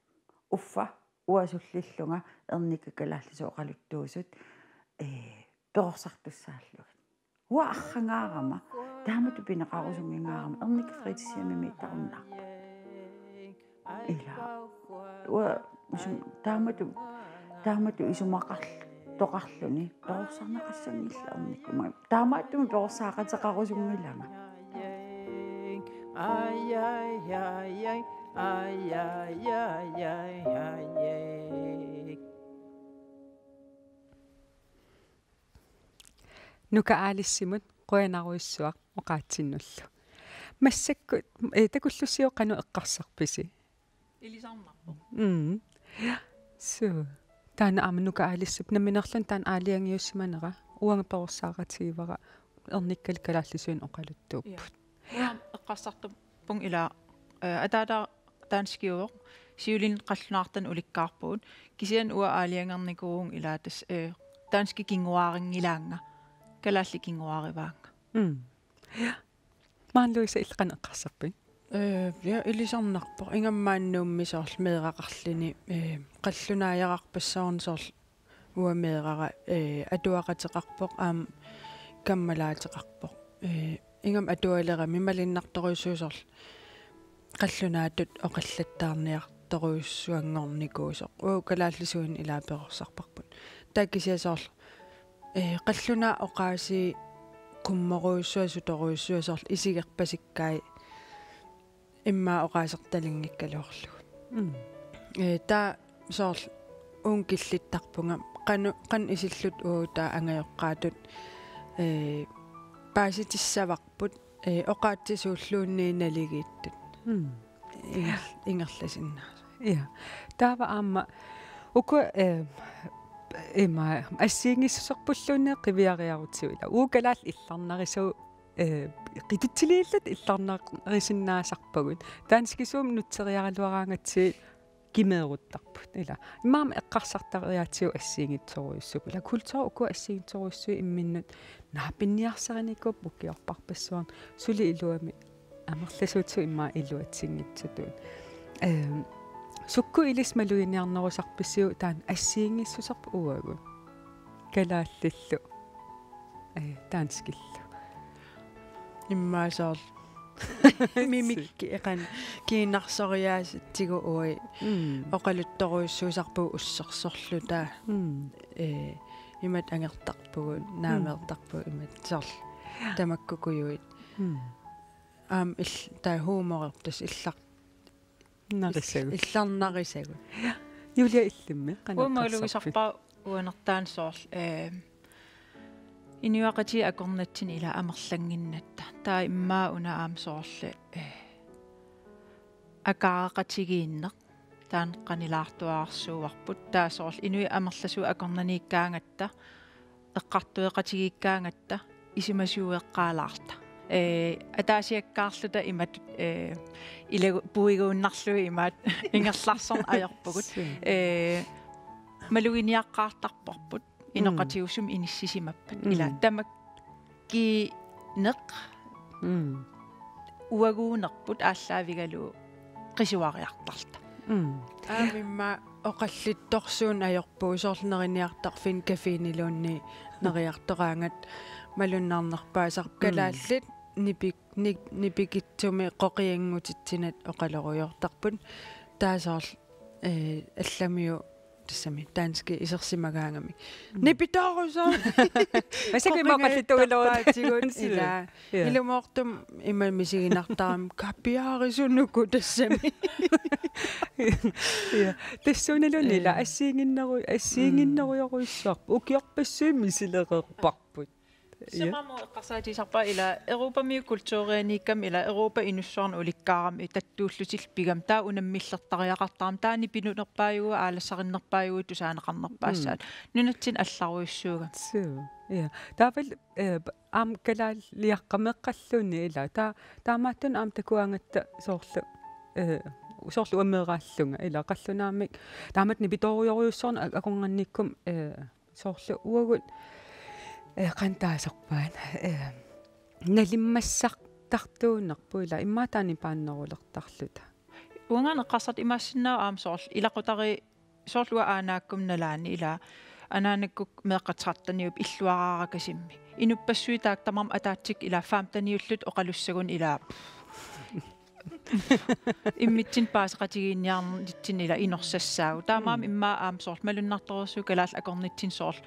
Uffa uanga sullillunga Ernikka kalaallisut oqaluttuusut, ee, perorsartussaallugit. Uanga arrangaarama taamatut pineqarusunngingaarama Ernikka fritidshjemimiittarunnaarput. Ila. Uanga isum-, taamatut, taamatut isumaqarl-, toqarluni perorsarneqassanngillat Ernikka. Ima taamaattumik perorsaaqateqarusunngilanga. Nuka Alicemut qujanarujussuaq oqaatsinnullu. Massakkut, eh, takullussiuk qanoq eqqarsarpisi? Ilisarnarpoq. Mm. Suu. Taanna aamma Nuka Alicep nammineerluni taanna aalajangiussimanera, uanga perorsaaqatigivara, ernikkallu kalaallisuinnaq oqaluttuupput. Ja. Uanga eqqarsartarpunga ila, eh, ataata danskiuvoq, siuliani qallunaartani ulikkaarpugut, kisianni uanga aalajangernikuuvunga ila tassa, eh, danskit kinguarinngilaannga, kalaallit kinguarivaannga. Mm. Ja. Maani Louise, illit qanoq eqqarsarpit? Eh, ja, ilisarnarpoq. Ingammik maani Nuummi soorlu meeraqarluni, eh, qallunaajararpassuarnik soorlu uanga meerara, eh, atuaqateqarpoq, aamma kammalaateqarpoq. Eh, ingammik atualerami malunnartorujussuuvoq soorlu qallunaatut oqallattaarniartorujussuanngornikuusoq. Uagut kalaallisuinnaq ilaa perorsarparput. Taava kisianni soorlu, eh, qallunaat oqaasii qummorujussuaq, sutorujussuaq, soorlu isigerpasikkai immaqa oqaasertalinngikkaluarlugu. Mm. Eh, taava soorlu uunga killittarpunga qanoq, qanoq isilluta uagut taava angajoqqaatut, eh, paasitissavarput, eh, oqaatsit suulluunniit naligiittut. Mm. Inger-, ingerlasinnaasoq. Ja. Taava aamma uku, eh, ima assigiinngissuserpulluunniit qiviariarutigu ila. Uagut kalaallit illarnarisagut, eh, qititsiliillat illarnarisinnaasarpagut. Danskisuumik nutseriaraluaraangatsigit kimeeruttarput. Ila. Immaqa eqqarsartariaatsigut assigiinngitsorujussuupput. Ila kulturi uku assigiinngitsorujussuit imminnut naapinniarsarinikuupput ukiorparpassuarni. Suli iluamik amerlasuutigut immaqa iluatsinngitsutut. Ehm, sukkut ilissi maluginiarnerusarpisiuk taanna assigiinngissuserput uagut? Kalaallillu. Eh, danskillu. Immaqa soorlu mimikki eqan kiinnarsoriaasatsigu uagut. Mm. Oqaluttorujussuusarpugut ussersorluta. Mm. Eh, imatut angertarpugut, mm, naameertarpugut imatut soorlu. Ja. Tamakkukujuit. Mm. Aamma il-, taava humorerput tassa illar-, narisagut. Illarnarisagut. Julia, illimmi qanoq eqqarsarpit? Uanga malugisarpara uanertaan soorlu, eh, inuiaqatigiit akornatsinni ila amerlannginnatta. Taava immaqa una aamma soorlu, eh, akaaraqatigiinneq. Taanna qanilaartuaarsuuarput. Taava soorlu inuit amerlasuut akornanniikkaangatta, eqqartueqatigiikkaangatta, isumasuueqqaalaarta. Eh, ataasiakkaarluta imatut, eh, ilagu-, puiguunnarlugit imaattoq ingerlarsorneq ajorpugut. Suu. Eh, maluginiaqqaartarparput. Mm. Inoqatigiissumik inissisimappat. Mm. Ila tamakkiineq. Mm. Uaguunerput aallaavigalugu qisuariartarluta. Mm. Aamma immaqa oqallittorsuuneq ajorpugut, soorlu neriniartarfinni kafeeniluunniit neriartoraangat malunnarnerpaasarpoq. Mm. Kalaallit nipi-, ni-, nipikitsumik qoqianngutitsineq oqalorujoortarput. Taava soorlu, eh, allamiut tassami danskit isersimagaangamik. Mm. Nipitoorusoq. Massakkut ima oqallittugilluarput. Qoqianngutippaatigut. Suu. Ila. Ja. Ilumoortumik ima misiginartarami kapiaarisunuku tassami. Ja. Tassuunaluunniit ila, eh, assigiinnginneru-, assigiinnginnerujorujussuarput. Ukiorpassuit misilereerparput. Ja. Tassami aamma eqqarsaatigisarpara ila Europamiut kulturianiikkamik ila Europa inussuarnut ulikkaarami tattuullutillu pigami, taava unammillertariaqartarami, taava nipinunerpaajugut, aalassarinnerpaajugut, tusaaneqarnerpaassaat. Mm. Nunatsinni allarujussuugami. Suu. Ja. Taavalu, eh, aamma kalaaliaqqameeqqalluunniit ila. Taa-, taamaattunik aamma takugaangatta soorlu, eh, soorlu uanga meeraallunga ila qallunaamik. Taamatut nipitoorujorujussuarnik a-, akornanniikkumik, eh, soorlu uagut, eh, qanoq taasarpaat, eh, nalimmassartartuunerput ila immaqa taanna nipaannerulertarluta. Uangaana eqqarsartut imaassinnaavoq aamma soorlu ilaqutariit soorlu uanga aanaakkumut nalaani ila anaanakkut meeqqat tretteniupput illuaraarakasimmik. Inuppassuit taakku tamarmik ataatsikkut ila femteniullutik oqalussagunik ila immitsinnut paaseqatigiinniarnitsinni ila inorsassaagut. Taamaammat, mm, immaqa aamma soorlu malunnartorujussuuvoq kalaallit akornatsinni soorlu,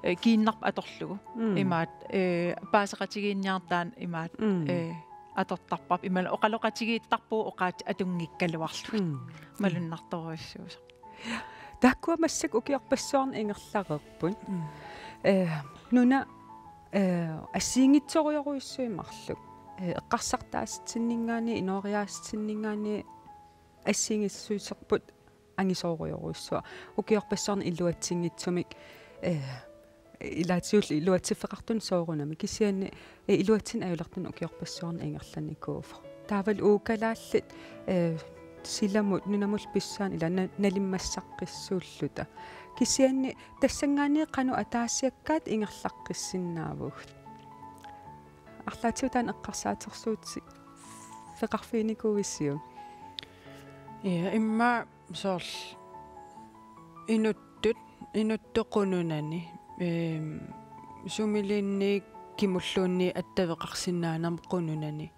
eh, kiinnarput atorlugu. Mm. Imaattoq, eh, paaseqatigiinniarneq taanna imaattoq, mm, eh, atortarparput. Imaluunniit oqaloqatigiittarpugut oqaatsit atunngikkaluarlugit. Mm. Malunnartorujussuusoq. Taakkua massakkut ukiorpassuarni ingerlareerput. Mm. Eh, nuna, eh, assigiinngitsorujorujussuit marluk. Eh, eqqarsartaassatsinninngaanniit, inooriaassatsinninngaanniit assigiinngissuserput angisoorujorujussuaq. Ukiorpassuarni iluatsinngitsumik, eh, ilaatigut iluatsiffeqartunut soorunami. Kisianni, eh, iluatsinneq ajulertunut ukiorpassuarni ingerlanikuuvoq. Taavalu uagut kalaallit, eh, silamut nunamullu pissaanut ila na-, nalimmassaqqissuulluta. Kisianni tassanngaanniit qanoq ataasiakkaat ingerlaqqissinnaavugut. Arlaatigut taanna eqqarsaatersuutit feqarfiginikuuisiuk? Ja, immaqa soorlu inuttut, inuttut qununani, ehm, sumiluunniit kimulluunniit attaveqarsinnaanermut qununani.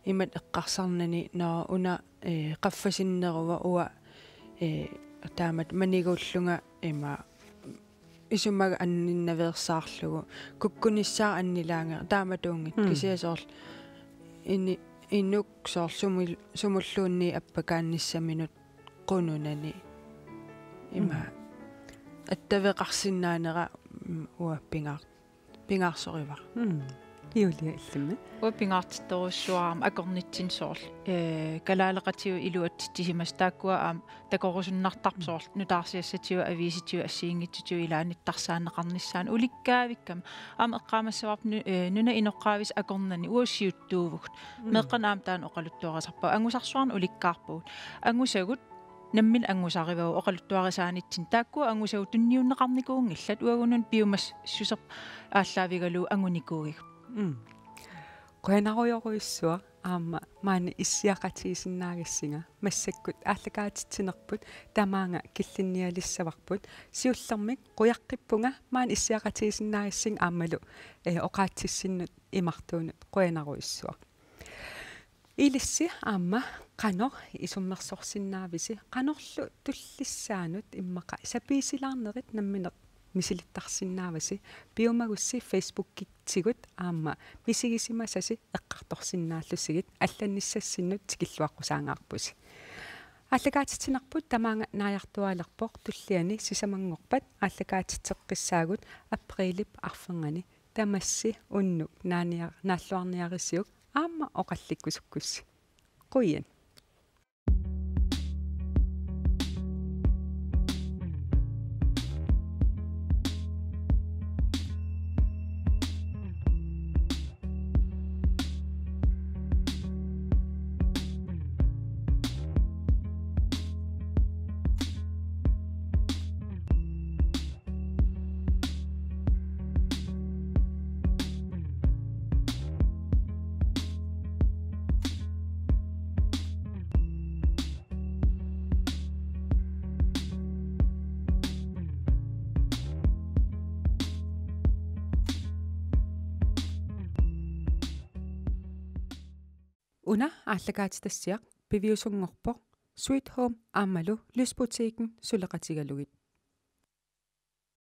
Imatut eqqarsarnani, nå, una, eh, qaffasinneruvoq uanga, eh, taamatut maniguullunga ima isumaga anninnaveersaarlugu, kukkunissaat annilaange-, taamatuunngitsoq. Mm. Kisianni soorlu ini-, inuk soorlu sumul-, sumulluunniit appakaannissaminut qununani. Ima. Mm. Attaveqarsinnaanera, mm, uanga pingaar-, pingaarsorivara. Mm. Julia, illimmi? Uanga pingaartittorujussuara aamma akornatsinni soorlu, eh, kalaaleqatigut iluatsitsisimasut taakkua aamma takorusunnartarput soorlu nutaarsiassatigut, aviisitigut, assigiinngitsutigut ilaannittarsaaneqarnissaannut ulikkaavikkami. Aamma eqqaamassavarput nu-, eh, nunap inoqqaavisa akornanni uagut siuttuuvugut. Mm. Meeqqanut aamma taanna oqaluttuarisarpaa. Angusarsuarnik ulikkaarpugut. Angusagut nammineq angusarivagut oqaluttuarisaanitsinni. Taakkua angusagut tunniunneqarnikuunngillat, uagut una piumassuseq aallaavigalugu angunikuugigut. Mm. Qujanarujorujussuaq aamma maani issiaqatigiinnaagassinga. Massakkut aallakaatitsinerput tamaanga killinnialissavarput. Siullermik qujaqqippunga maani issiaqatigiinnaagassinga aammalu, eh, oqaatsissinnut imartuunut qujanarujussuaq. Ilissi aamma qanoq isummersorsinnaavisi, qanorlu tullissaanut immaqa sapiisilaarnerit nammineq misilittarsinnaavasi, piumagussi Facebookitsigut aamma misigisimasasi eqqartorsinnaallusigit, allannissassinnut tikilluaqqusaangaarpusi. Aallakaatitsinerput tamaanga naajartuaalerpoq, tulliani sisamanngorpat aallakaatitseqqissaagut aprilip arfernganni. Tamassi unnuk naania-, naalluarniarisiuk aamma oqallikkusukkussi. Qujan. Una aallakaatitassiaq piviusunngorpoq Sweet Home aammalu Lysbutikken suleqatigalugit.